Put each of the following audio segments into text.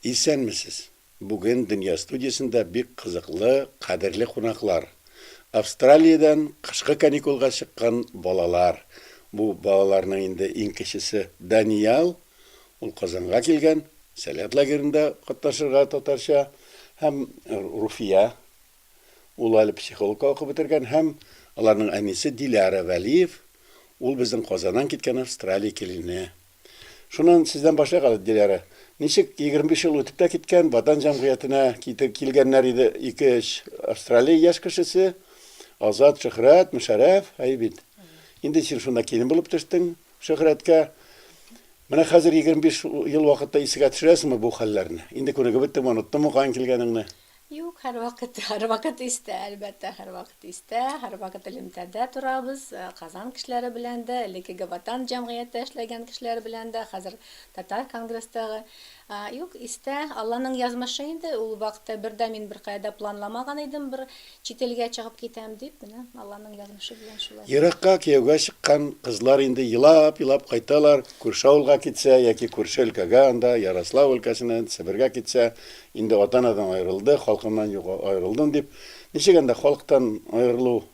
Исәнмесез! Бүген Дөнья студиясендә бик кызыклы, кадерле кунаклар. Австралиядән кышкы каникулга чыккан балалар. Бу балаларның инде иң кечесе Даниял, ул Казанга килгән, Сәләт лагеренда катнашырга татарча, һәм Руфия, ул әле психологка укып бетергән, һәм аларның әнисе Диляра Вәлиев, ул безнең Казаннан киткән Австралия килене. Шуннан сездән башлыйк әле, Диляра. Ничек 25 ел үтеп тә киткән, Ватан җәмгыятенә китеп килгәннәр иде ике-өч Австралия яшь кешесе, Азат, Шөһрәт, Мөшәрәф, әйе бит. Инде син шунда килен булып төштең Шөһрәткә. Менә хәзер 25 ел вакытта исегә төшерәсеңме бу хәлләрне? Инде күнегеп беттеңме, оныттыңмы каян килгәнеңне? Юк, һәрвакыт, һәрвакыт истә, әлбәттә, һәрвакыт истә, һәрвакыт элемтәдә торабыз, Казан кешеләре белән дә, элеккеге Ватан җәмгыятьтә эшләгән кешеләр белән дә, хәзер Татар конгресстагы. Юк, истә, Алланың язмышы инде, ул вакытта бер дә мин беркая да планламаган идем бер чит илгә чыгып китәм дип, менә Алланың язмышы белән шулай. Еракка кияүгә чыккан кызлар инде елап-елап кайталар, күрше авылга китсә яки күрше өлкәгә, анда Ярослав өлкәсенә, Себергә китсә, Инде ата-анадан аерылды, халкымнан юк аерылдым дип. Ничек анда халыктан аерылу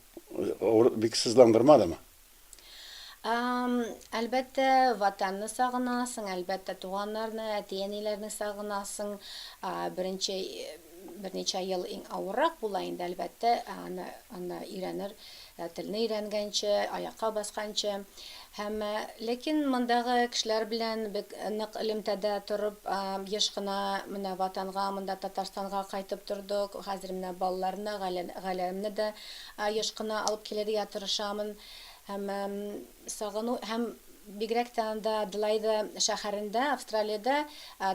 авыр, бик сызландырмадымы? Әлбәттә, Ватанны сагынасың, әлбәттә, туганнарны, әти-әниләрне сагынасың. Беренче берничә ел иң авыррак була инде, әлбәттә, аны аны өйрәнер, телне өйрәнгәнче, аякка басканчы. Һәм ләкин мондагы кешеләр белән бик нык элемтәдә торып, еш кына менә Ватанга, монда Татарстанга кайтып тордык. Хәзер менә балаларны, гаиләмне дә еш кына алып килергә тырышамын. Һәм сагыну һәм бигрәк тә анда Аделаида шәһәрендә, Австралиядә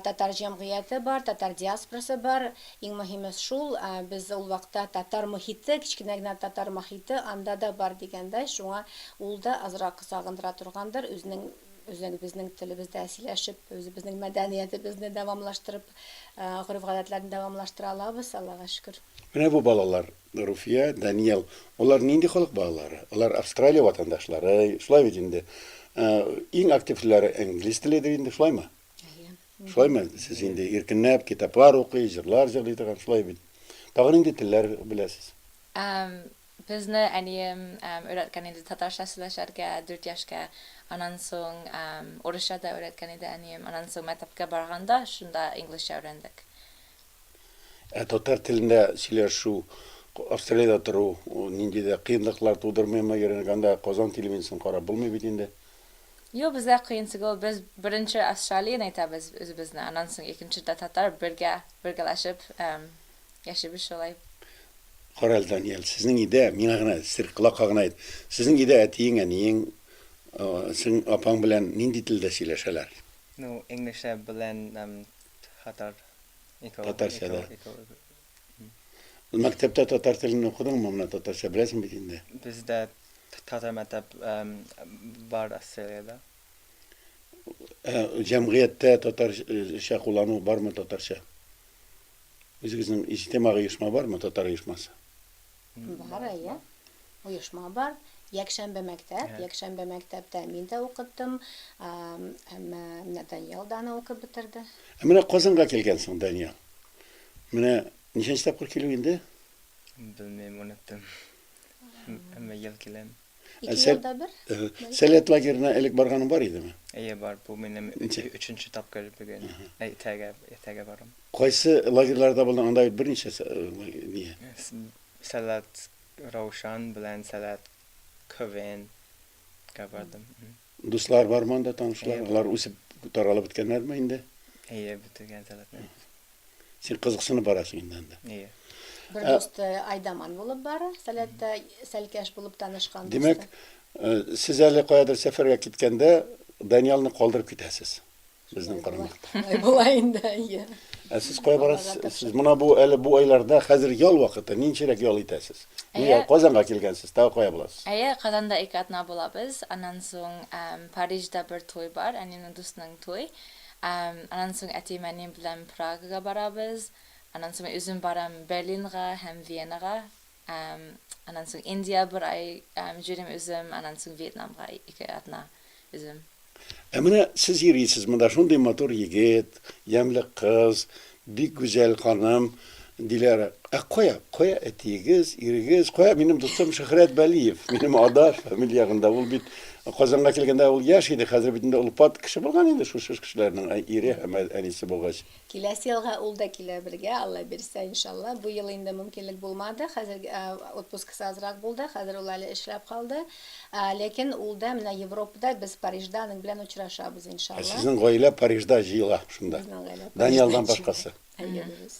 татар җәмгыяте бар, татар диаспорасы бар. Иң мөһиме шул, без ул вакытта татар мохите, кечкенә генә татар мохите анда да бар дигәндәй, шуңа ул да азрак сагындыра торгандыр, үзенең үзебезнең телебездә сөйләшеп, үзебезнең мәдәниятебезне дәвамлаштырып, гореф-гадәтләрне дәвамлаштыра алабыз, Аллага шөкер. Менә бу балалар, Руфия, Даниэл, алар нинди халык балалары? Алар Австралия ватандашлары, шулай бит инде. Иң активлары инглиз теледер инде, шулаймы? Әйе. Шулаймы? Сез инде иркенләп китаплар укый, җырлар җырлый торган, шулай бит. Тагын нинди телләр беләсез? Безне әнием өйрәткән иде татарча сөйләшергә дүрт яшькә. Аннан соң урысча да өйрәткән иде әнием. Аннан соң мәктәпкә барганда шунда инглизчә өйрәндек. Ә татар телендә сөйләшү, Австралиядә тору нинди дә кыенлыклар тудырмыймы? Өйрәнгәндә Казан телевидениесен карап булмый бит инде. Юк, безгә кыен түгел. Без беренче Австралияне әйтәбез үзебезне, аннан соң икенчедә татар, бергә, бергәләшеп яшибез шулай. Кара әле, Даниэль, сезнең өйдә, миңа гына сер, колакка гына әйт, сезнең өйдә әтиең, әниең, синең апаң белән нинди телдә сөйләшәләр? Ну, инглизчә белән татар. Икәү. Татарча да. Мәктәптә татар телен укыдыңмы? Менә татарча беләсең бит инде. Бездә татар мәктәп бар Австралиядә. Ә җәмгыятьтә татарча куллану бармы татарча? Үзегезнең иҗтимагый оешма бармы, татар оешмасы? Бар, әйе. Оешма бар. Якшәмбе мәктәп. Якшәмбе мәктәптә мин дә укыттым. Һәм менә Даниял да аны укып бетерде. Ә менә Казанга килгәнсең, Даниял. Менә ничәнче тапкыр килү инде? Белмим, оныттым. Әмма ел киләм. Ике елда бер. Сәләт лагерена элек барганың бар идеме? Әйе, бар. Бу минем өченче тапкыр бүген. Иртәгә, иртәгә барам. Кайсы лагерьларда булдың? Анда бит берничә ни. Сәләт Раушан белән Сәләт КВН га бардым. Дуслар бармы анда, танышлар? Алар үсеп таралып беткәннәрме инде? Әйе, бетергән Сәләтне. Син кызыксынып барасың инде анда. Әйе. Бер дусты Айдаман булып бара, Сәләттә сәлкәш булып танышкан дусты. Димәк, сез әле каядыр сәфәргә киткәндә Даниялны калдырып китәсез. Безнең карамакта. Шулай була инде, әйе. Ә сез кая барасыз? Сез менә бу әле бу айларда хәзер ял вакыты, ничерәк ял итәсез? Нигә Казанга килгәнсез, тагы кая буласыз? Әйе, Казанда ике атна булабыз. Аннан соң Парижда бер туй бар, әниемнең дустының туй. Аннан соң әтием, әнием белән Прагага барабыз. Аннан соң мин үзем барам Берлинга һәм Венага. Аннан соң Индия бер ай йөрим үзем, аннан соң Вьетнамга ике атна үзем. Ә менә сез йөрисез монда, шундый матур егет, ямьле кыз, бик гүзәл ханым Диләра. Ә кая, кая әтиегез, ирегез, кая минем дустым Шөһрәт Бәлиев, минем адаш фамилия ягында. Ул бит Казанга килгәндә ул яшь иде, хәзер бит инде олпат кеше булган инде шушы кешеләрнең ире һәм әнисе булгач. Киләсе елга ул да килә бергә, Алла бирсә, иншалла. Бу ел инде мөмкинлек булмады, хәзер отпускасы азрак булды, хәзер ул әле эшләп калды. Ләкин ул да менә Европада, без Парижда аның белән очрашабыз, Ә иншалла. сезнең гаилә Парижда җыела шунда. Безнең гаилә Парижда Даниялдан җыела. башкасы. Әйе, дөрес.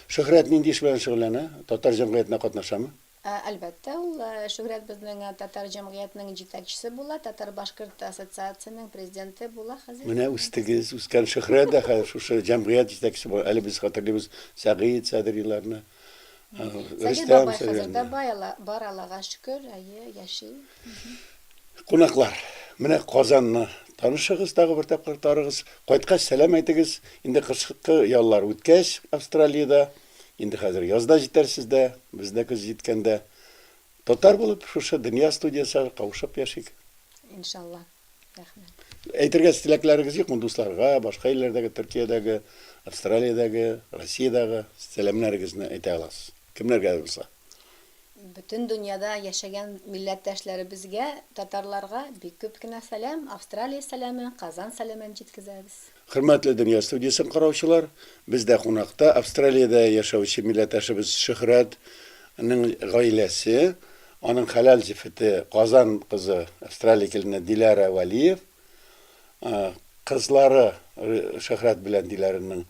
Шөһрәт нинди эш белән шөгыльләнә? Татар җәмгыятенә катнашамы? Әлбәттә, ул Шөһрәт безнең татар җәмгыятенең җитәкчесе була, татар-башкорт ассоциациясенең президенты була хәзер. Менә үстегез, үскән Шөһрәт дә хәзер шушы җәмгыять җитәкчесе була. Әле без хәтерлибез Сәгыйть Садриларны, Сәгыйть Рөстәм бабай хәзер дә Садриларны. бай, бар, Аллага шөкер, әйе, яши. Кунаклар, менә Казанны танышыгыз, тагы бер тапкыр тарыгыз. Кайткач сәлам әйтегез. Инде кышкы яллар үткәч Австралиядә, инде хәзер яз да җитәр сездә, бездә көз җиткәндә. Татар булып шушы дөнья студиясе кавышып яшик. Иншалла. Рәхмәт. Әйтергә теләкләрегез юкмы дусларга, башка илләрдәге, Төркиядәге, Австралиядәге, Россиядәге сәламнәрегезне әйтә аласыз. Кемнәргә дә булса. Бөтен дөньяда яшәгән милләттәшләребезгә, татарларга бик күп кенә сәлам, Австралия сәламе, Казан сәламен җиткезәбез. Хөрмәтле Дөнья студиясен караучылар, бездә кунакта Австралиядә яшәүче милләттәшебез Шөһрәт нең гаиләсе, аның хәләл җефете, Казан кызы, Австралия килене Диләрә Вәлиев, кызлары Шөһрәт белән Диләрәнең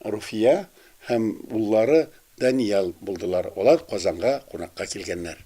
Руфия һәм уллары Даниял булдылар. Алар Казанга кунакка килгәннәр.